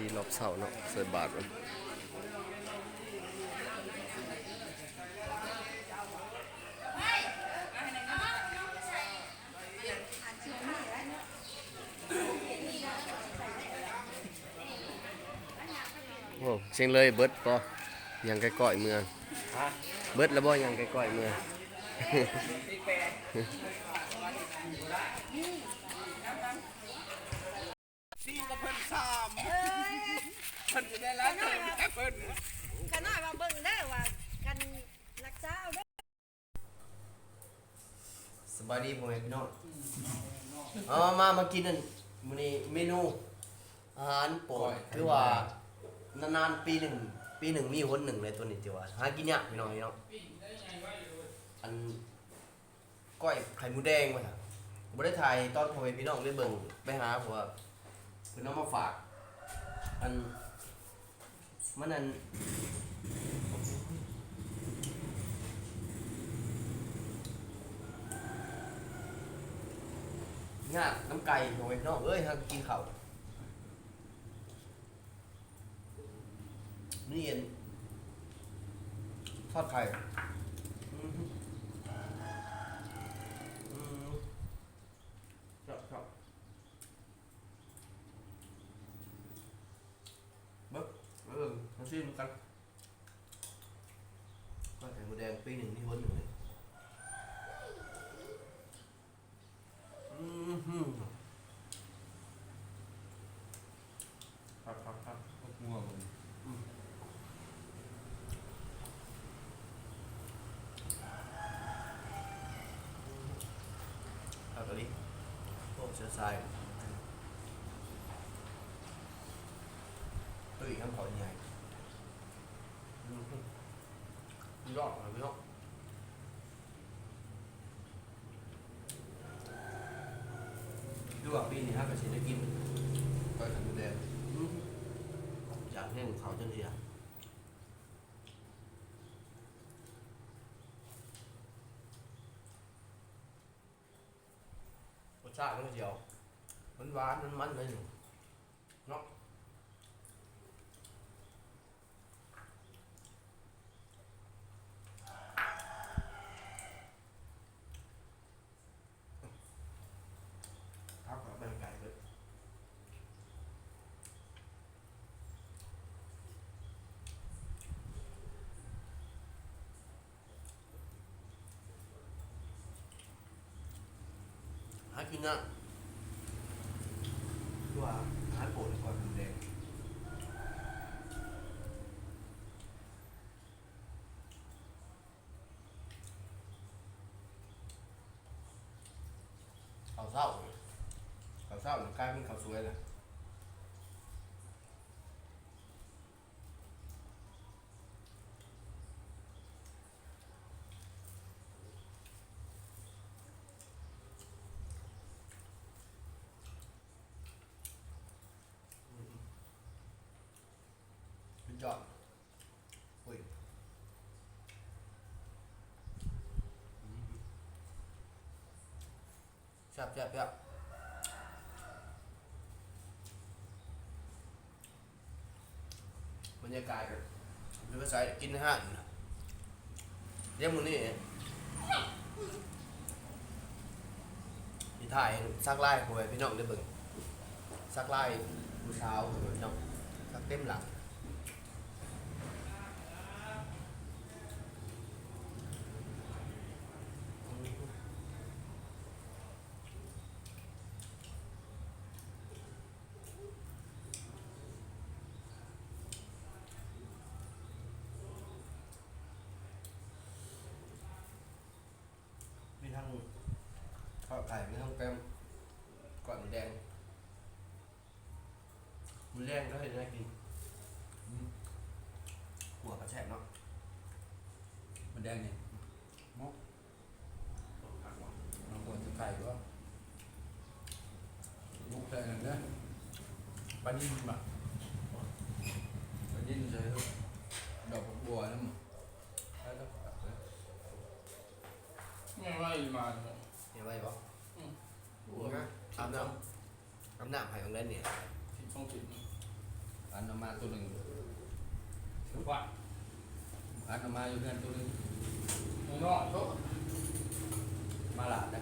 ທີ່ຮອບເຊົ້າເນາະ ໃສ່ບາດມັນ. ໂອ້ ສຽງເລີຍເບິດບໍ່? ຫຍັງໄກ່ໆເມືອ ຮະ? ເບິດແລ້ວບໍ່? ຫຍັງໄກ່ໆເມືອ ສີ່ກັບເພິ່ນສາມ ເພິ່ນຊິໄດ້ຫຼາຍເຕີບແຕ່ເພິ່ນ ຂະນ້ອຍວ່າເບິ່ງເດີວ່າ ຄັນລັກສາເດີ. ສະບາຍດີພໍ່ແມ່ພີ່ນ້ອງ ເອົາມາ ມາກິນອັນ ມື້ນີ້ເມນູອາຫານໂປດ ຄືວ່ານານໆປີໜຶ່ງ ປີໜຶ່ງມີຫົນໜຶ່ງເລີຍ ໂຕນີ້ຖືວ່າຫາກິນຍາກພີ່ນ້ອງເນາະ ອັນ ກ້ອຍໄຂ່ໝູແດງວ່າຊັ້ນ ບໍ່ໄດ້ຖ່າຍຕອນພໍ່ແມ່ພີ່ນ້ອງໄດ້ເບິ່ງ ໄປຫາ ເພາະວ່າເພິ່ນເອົາມາຝາກ ອັນ ມັນ ອັນ ຍາກນຳໄກ່ ພໍ່ແມ່ພີ່ນ້ອງເອີຍ ຫາກິນເຂົ້າ. ນີ້ອັນ ທອດໄຂ່ ອືມ ອືມ ແຊບໆ ເບິ່ງ ເອີ ມາຊີມນຳກັນ ທອດໄຂ່ໝູແດງ ປີໜຶ່ງມີຫົນໜຶ່ງເລີຍ. ອືມ ຄັກໆໆ ອົບງົວເບິ່ງ ອືມ ຄັກອີ່ຫຼີ ໂອ້ ເສືອຊາຍ ຕຸ້ຍນຳເຂົ້າໃຫຍ່ ອືມ ຍອດເລີຍເນາະ. ຫຼືວ່າປີນີ້ເຮົາກະຊິໄດ້ກິນກ້ອຍໄຂ່ມົດແດງ ອືມ ຢາກແຮງເຂົ້າຈົນເສຍ ລົດຊາດມັນກະຊິອອກຫວານໆ ມັນໆ ໜ້ອຍໜຶ່ງເນາະ. ຫາກິນນະ ຄືວ່າອາຫານໂປດຂ້ອຍ ໝູແດງ ເຂົ້າເຊົ້າ ເຂົ້າເຊົ້າກາຍເປັນເຂົ້າສວຍລະ. ສຸດຍອດ ໂອ້ຍ ແຊບໆໆ. ບັນຍາກາດກະຢູ່ອາໄສກິນອາຫານ ດຽວມື້ນີ້ຊິຖ່າຍສັກລາຍໃຫ້ພໍ່ແມ່ພີ່ນ້ອງໄດ້ເບິ່ງ ສັກລາຍຜູ້ສາວພີ່ນ້ອງ ສັກເຕັມຫຼັງ. ມີທັງທອດໄຂ່ ມີທັງແກງກ້ອຍໝູແດງ ມື້ແລງກະເຮັດແນວກິນ ອືມ ຂົ້ວກະແຊບເນາະ ໝູແດງນີ້ເນາະ. ເອົາຂົ້ວໃສ່ໄຂ່ບໍ່? ບຸກໃສ່ນັ້ນເດີ ປານິນບໍ່? ປານິນໃສ່ດອກບັກບົວນຳ ແມ່ໄວ້ມາ ແມ່ໄວ້ບໍ່? ອືມ ອາບນ້ຳ ອາບນ້ຳໃຫ້ເບິ່ງໄດ້ນີ້ ສິບສອງ ສິບ ອາ ນຳມາໂຕໜຶ່ງ ຄືວ່າ ອັນນຳມາຢູ່ເຮືອນໂຕໜຶ່ງ ນ້ອຍໂຕ ມາຫຼາຍນະ.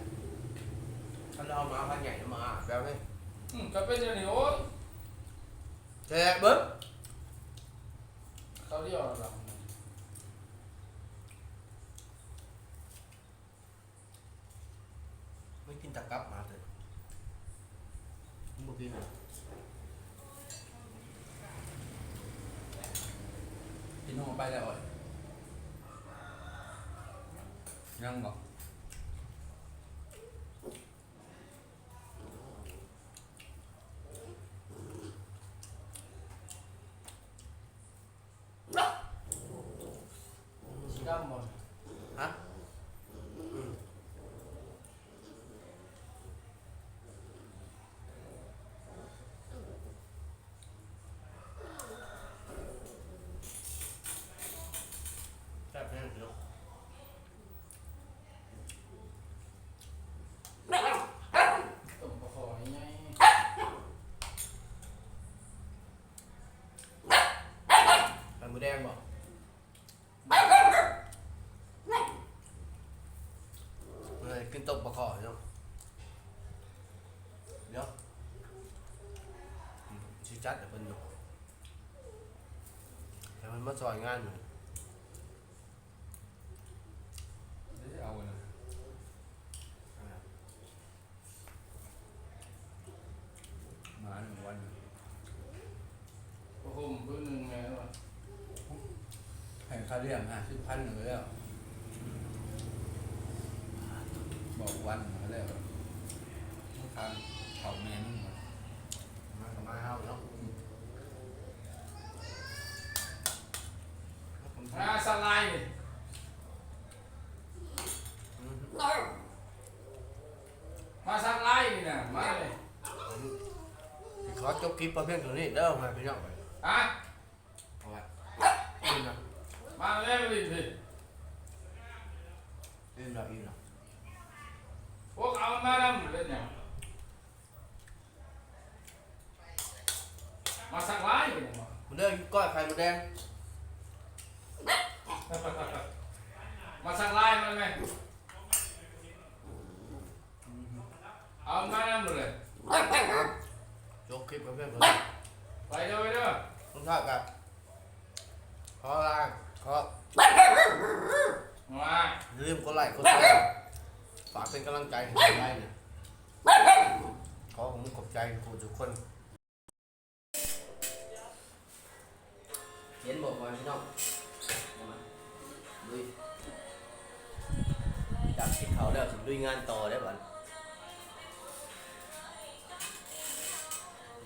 ຄັນເຮົາເອົາມາພັນໃຫຍ່ມາແບບນີ້ ອືມ ກໍເປັນແນວນີ້ ໂອ້ຍ ແຊະເບິ່ງ ເຂົາດຽວລະ ມັນກິນແຕ່ກັບມາເດີ ມັນບໍ່ກິນ ກິນຫົວໄປແລ້ວ ຍັງບໍ່? ສີດຳບໍ່? ຮະ? ອືມ ແຊບແຮງເນາະ ຕົ້ມປາຄໍ່ໃຫຍ່ ໄຂ່ມົດແດງບໍ່? ເອີ ກິນຕົ້ມປາຄໍ່ເນາະ ດຽວຊິຈັດໃຫ້ເພິ່ນຢູ່ ໃຫ້ເພິ່ນມາຊ່ອຍງານຢູ່ ເດ້ ເອົາອັນນັ້ນ ມາໜຶ່ງວັນ ຜ້າຫົ່ມພື້ນໜຶ່ງແມ່ນວ່າ ໃຫ້ຄ່າລ້ຽງຫ້າສິບພັນໜຶ່ງແລ້ວ ບອກວັນໜຶ່ງແລ້ວ ຄ່າເຂົ້າແມ່ນ ມາກໍມາເຮົາເນາະ ອືມ ມາສະໄລນີ້ ອືມ ມາສັກລາຍນີ້ນະ ມາເລີຍ ຂໍຈົບຄລິບພຽງເທົ່ານີ້ເດີ ພີ່ນ້ອງ ຮະ ເອົາໄວ້ ອີ່ມລະ ມາແລ້ວ ມາຫຼິ້ນພີ້ ອີ່ມລະ ອີ່ມລະ ພວກເອົາມານຳເປັນຫຍັງ? ມາສັກລາຍ ມາເດີ ກິນກ້ອຍໄຂ່ມົດແດງ ມາສັກລາຍມາແມ່ ເອົາມານຳເລີຍ ຈົບຄລິບກັນພຽງເທົ່ານີ້ ໄປເດີ ໄປເດີ ສຸດທ້າຍກະ ຂໍລາ ຂໍ ຢ່າລືມກົດໄລກົດແຊ ຝາກເປັນກຳລັງໃຈໃຫ້ໄດ້ເດີ ຂໍຂອບໃຈທຸກຄົນ ເຫັນບໍ່ ພໍ່ແມ່ພີ່ນ້ອງ ລຸຍ ຈາກກິນເຂົ້າແລ້ວ ຊິລຸຍງານຕໍ່ເດ້ບັດ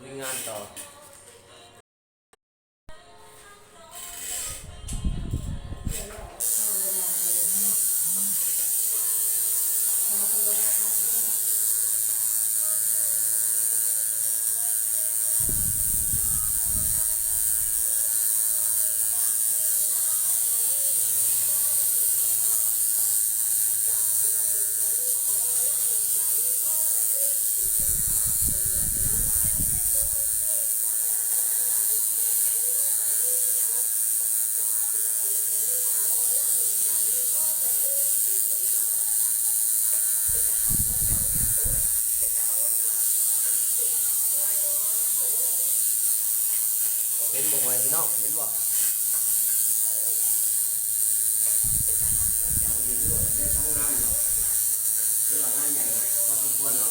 ລຸຍງານຕໍ່. ເຫັນບໍ່ ພໍ່ແມ່ພີ່ນ້ອງ ເຫັນບໍ່? ໄດ້ສອງງານເນາະ ຖືວ່າງານໃຫຍ່ພໍສົມຄວນເນາະ.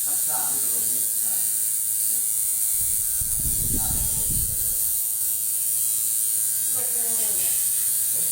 ຄັກຊາມັນກະລົງນີ້ ຄັກຊາ ມັນມີຊາກະລົງຄືກັນເລີຍ ຕົກແລ້ວ ເອີ ເອີ.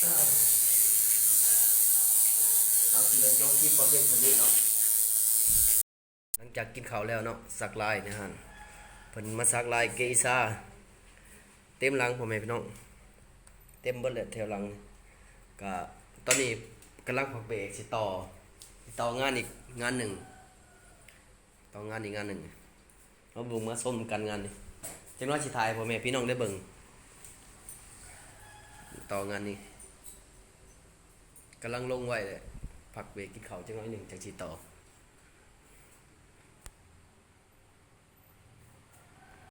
ເອົາ ຊິໄດ້ຈົບຄລິບພຽງເທົ່ານີ້ເນາະ. ຫຼັງຈາກກິນເຂົ້າແລ້ວເນາະ ສັກລາຍໃນຮ້ານ ເພິ່ນມາສັກລາຍເກອິຊາ ເຕັມຫຼັງ ພໍ່ແມ່ພີ່ນ້ອງ ເຕັມເບິດແຫຼະແຖວຫຼັງ. ກະຕອນນີ້ກຳລັງພັກເບຣກ ຊິຕໍ່ ຊິຕໍ່ງານອີກງານໜຶ່ງ ຕໍ່ງານອີກງານໜຶ່ງ ມາເບິ່ງມາຊົມກັນງານນີ້. ຈັກໜ້ອຍຊິຖ່າຍໃຫ້ພໍ່ແມ່ພີ່ນ້ອງໄດ້ເບິ່ງ ຕໍ່ງານນີ້ ກຳລັງລົງໄວ້ແຫຼະ ພັກເບຣກກິນເຂົ້າຈັກໜ້ອຍໜຶ່ງ ຈັ່ງຊິຕໍ່.